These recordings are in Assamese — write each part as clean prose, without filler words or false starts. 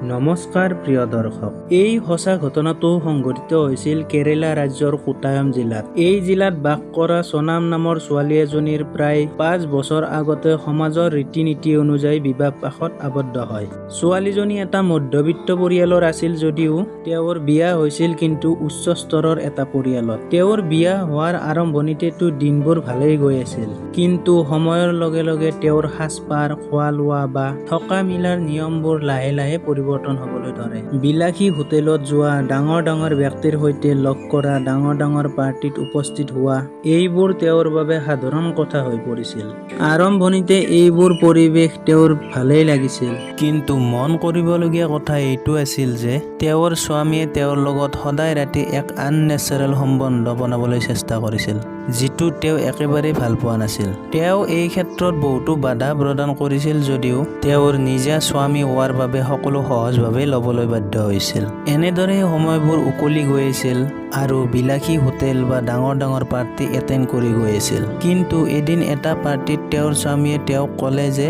নমস্কাৰ প্ৰিয় দৰ্শক, এই সঁচা ঘটনাটো সংঘটিত হৈছিল কেৰেলা ৰাজ্যৰ কোটায়ম জিলাত। এই জিলাত বাস কৰা সোনাম নামৰ ছোৱালী এজনীৰ প্ৰায় 5 বছৰ আগতে সমাজৰ ৰীতি নীতি অনুযায়ী বিবাহ পাশত আবদ্ধ হয়। ছোৱালীজনী এটা মধ্যবিত্ত পৰিয়ালৰ আছিল যদিও তেওঁৰ বিয়া হৈছিল কিন্তু উচ্চ স্তৰৰ এটা পৰিয়ালত। তেওঁৰ বিয়া হোৱাৰ আৰম্ভণিতেতো দিনবোৰ ভালেই গৈ আছিল, কিন্তু সময়ৰ লগে লগে তেওঁৰ সাজপাৰ, খোৱা লোৱা বা থকা মেলাৰ নিয়মবোৰ লাহে লাহে পৰিৱৰ্তন হ'বলৈ ধৰে। বিলাসী হোটেলত যোৱা, ডাঙৰ ডাঙৰ ব্যক্তিৰ সৈতে লগ কৰা, ডাঙৰ ডাঙৰ পাৰ্টিত উপস্থিত হোৱা, এইবোৰ তেওঁৰ বাবে সাধাৰণ কথা হৈ পৰিছিল। আৰম্ভণিতে এইবোৰ পৰিৱেশ তেওঁৰ ভালেই লাগিছিল, কিন্তু মন কৰিবলগীয়া কথা এইটো আছিল যে তেওঁৰ স্বামীয়ে তেওঁৰ লগত সদায় ৰাতি এক আননেচাৰেল সম্বন্ধ বনাবলৈ চেষ্টা কৰিছিল, যিটো তেওঁ একেবাৰেই ভাল পোৱা নাছিল। তেওঁ এই ক্ষেত্ৰত বহুতো বাধা প্ৰদান কৰিছিল যদিও তেওঁৰ নিজা স্বামী হোৱাৰ বাবে সকলো সহজভাৱে ল'বলৈ বাধ্য হৈছিল। এনেদৰেই সময়বোৰ উকলি গৈ আছিল আৰু বিলাসী হোটেল বা ডাঙৰ ডাঙৰ পাৰ্টি এটেণ্ড কৰি গৈ আছিল। কিন্তু এদিন এটা পাৰ্টিত তেওঁৰ স্বামীয়ে তেওঁক ক'লে যে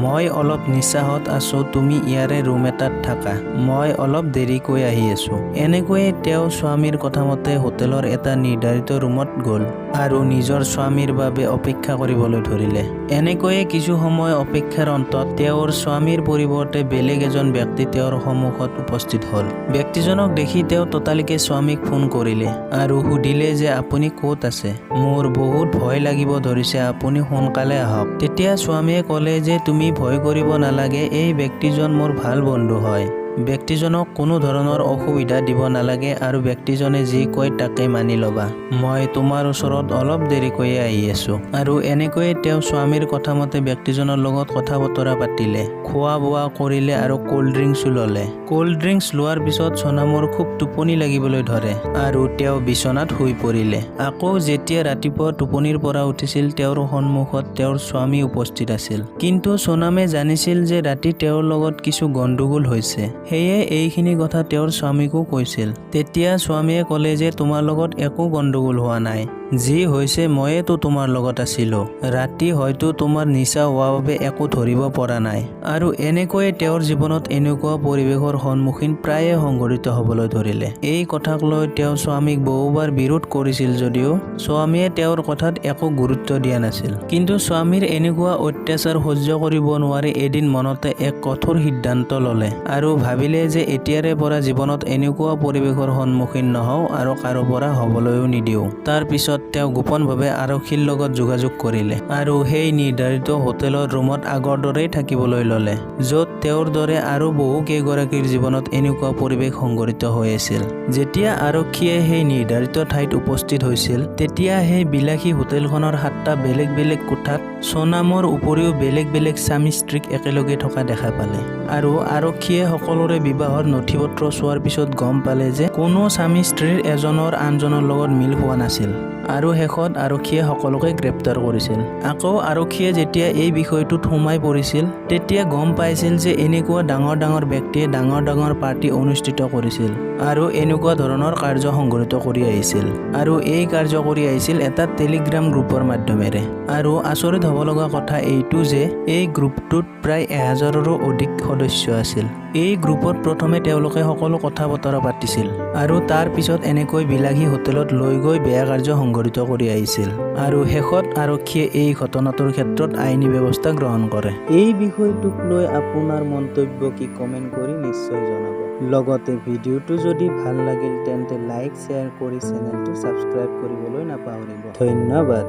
মই অলপ নিচাহত আছো, তুমি ইয়াৰে ৰুম এটাত থাকা, মই অলপ দেৰিকৈ আহি আছো। এনেকৈয়ে তেওঁ স্বামীৰ কথামতে হোটেলৰ এটা নিৰ্ধাৰিত ৰুমত গ'ল আৰু নিজৰ স্বামীৰ বাবে অপেক্ষা কৰিবলৈ ধৰিলে। এনেকৈয়ে কিছু সময় অপেক্ষাৰ অন্তত তেওঁৰ স্বামীৰ পৰিৱৰ্তে বেলেগ এজন ব্যক্তি তেওঁৰ সন্মুখত উপস্থিত হ'ল। ব্যক্তিজনক দেখি তেওঁ ততালিকে স্বামীক ফোন কৰিলে আৰু সুধিলে যে আপুনি ক'ত আছে, মোৰ বহুত ভয় লাগিব ধৰিছে, আপুনি সোনকালে আহক। তেতিয়া স্বামীয়ে ক'লে যে তুমি ভয় কৰিব নালাগে, এই ব্যক্তিজন মোৰ ভাল বন্ধু হয়, ব্যক্তিজনক কোনো ধৰণৰ অসুবিধা দিব নালাগে আৰু ব্যক্তিজনে যি কয় তাকে মানি ল'বা, মই তোমাৰ ওচৰত অলপ দেৰিকৈয়ে আহি আছো। আৰু এনেকৈয়ে তেওঁ স্বামীৰ কথামতে ব্যক্তিজনৰ লগত কথা বতৰা পাতিলে, খোৱা বোৱা কৰিলে আৰু ক'ল্ড ড্ৰিংকছো ল'লে। ক'ল্ড ড্ৰিংকছ লোৱাৰ পিছত সোনামৰ খুব টোপনি লাগিবলৈ ধৰে আৰু তেওঁ বিচনাত শুই পৰিলে। আকৌ যেতিয়া ৰাতিপুৱা টোপনিৰ পৰা উঠিছিল, তেওঁৰ সন্মুখত তেওঁৰ স্বামী উপস্থিত আছিল। কিন্তু সোনামে জানিছিল যে ৰাতি তেওঁৰ লগত কিছু গণ্ডগোল হৈছে, সেয়ে এইখিনি কথা তেওঁৰ স্বামীকো কৈছিল। তেতিয়া স্বামীয়ে ক'লে যে তোমাৰ লগত একো গণ্ডগোল হোৱা নাই, যি হৈছে ময়েতো তোমাৰ লগত আছিলো, ৰাতি হয়তো তোমাৰ নিচা হোৱা বাবে একো ধৰিব পৰা নাই। আৰু এনেকৈয়ে তেওঁৰ জীৱনত এনেকুৱা পৰিৱেশৰ সন্মুখীন প্ৰায়ে সংঘটিত হ'বলৈ ধৰিলে। এই কথাক লৈ তেওঁ স্বামীক বহুবাৰ বিৰোধ কৰিছিল যদিও স্বামীয়ে তেওঁৰ কথাত একো গুৰুত্ব দিয়া নাছিল। কিন্তু স্বামীৰ এনেকুৱা অত্যাচাৰ সহ্য কৰিব নোৱাৰি এদিন মনতে এক কঠোৰ সিদ্ধান্ত ল'লে আৰু ভাবিলে যে এতিয়াৰে পৰা জীৱনত এনেকুৱা পৰিৱেশৰ সন্মুখীন নহওঁ আৰু কাৰো পৰা হ'বলৈও নিদিওঁ। তাৰ পিছত তেওঁ গোপনভাৱে আৰক্ষীৰ লগত যোগাযোগ কৰিলে আৰু সেই নিৰ্ধাৰিত হোটেলৰ ৰুমত আগৰ দৰেই থাকিবলৈ ল'লে, য'ত তেওঁৰ দৰে আৰু বহু কেইগৰাকীৰ জীৱনত এনেকুৱা পৰিৱেশ সংঘটিত হৈ আছিল। যেতিয়া আৰক্ষীয়ে সেই নিৰ্ধাৰিত ঠাইত উপস্থিত হৈছিল, তেতিয়া সেই বিলাসী হোটেলখনৰ 7টা বেলেগ বেলেগ কোঠাত সোনামৰ উপৰিও বেলেগ বেলেগ স্বামী স্ত্ৰীক একেলগে থকা দেখা পালে। আৰু আৰক্ষীয়ে সকলোৰে বিবাহৰ নথি পত্ৰ চোৱাৰ পিছত গম পালে যে কোনো স্বামী স্ত্ৰীৰ এজনৰ আনজনৰ লগত মিল খোৱা নাছিল। আৰু শেষত আৰক্ষীয়ে সকলোকে গ্ৰেপ্তাৰ কৰিছিল। আকৌ আৰক্ষীয়ে যেতিয়া এই বিষয়টোত সোমাই পৰিছিল, তেতিয়া গম পাইছিল যে এনেকুৱা ডাঙৰ ডাঙৰ ব্যক্তিয়ে ডাঙৰ ডাঙৰ পাৰ্টি অনুষ্ঠিত কৰিছিল আৰু এনেকুৱা ধৰণৰ কাৰ্য সংঘটিত কৰি আহিছিল। আৰু এই কাৰ্য কৰি আহিছিল এটা টেলিগ্ৰাম গ্ৰুপৰ মাধ্যমেৰে। আৰু আচৰিত হ'ব লগা কথা এইটো যে এই গ্ৰুপটোত প্ৰায় 1000ৰো অধিক সদস্য আছিল। এই গ্ৰুপত প্ৰথমে তেওঁলোকে সকলো কথা বতৰা পাতিছিল আৰু তাৰ পিছত এনেকৈ বিলাসী হোটেলত লৈ গৈ বেয়া কাৰ্য সংঘটিত কৰি আহিছিল। আৰু শেষত আৰক্ষীয়ে এই ঘটনাটোৰ ক্ষেত্ৰত আইনী ব্যৱস্থা গ্ৰহণ কৰে। এই বিষয়টোক লৈ আপোনাৰ মন্তব্য কি কমেণ্ট কৰি নিশ্চয় জনাব। লগতে ভিডিঅ'টো যদি ভাল লাগিল তেন্তে লাইক, শ্বেয়াৰ কৰি চেনেলটো ছাবস্ক্ৰাইব কৰিবলৈ নাপাহৰিব। ধন্যবাদ।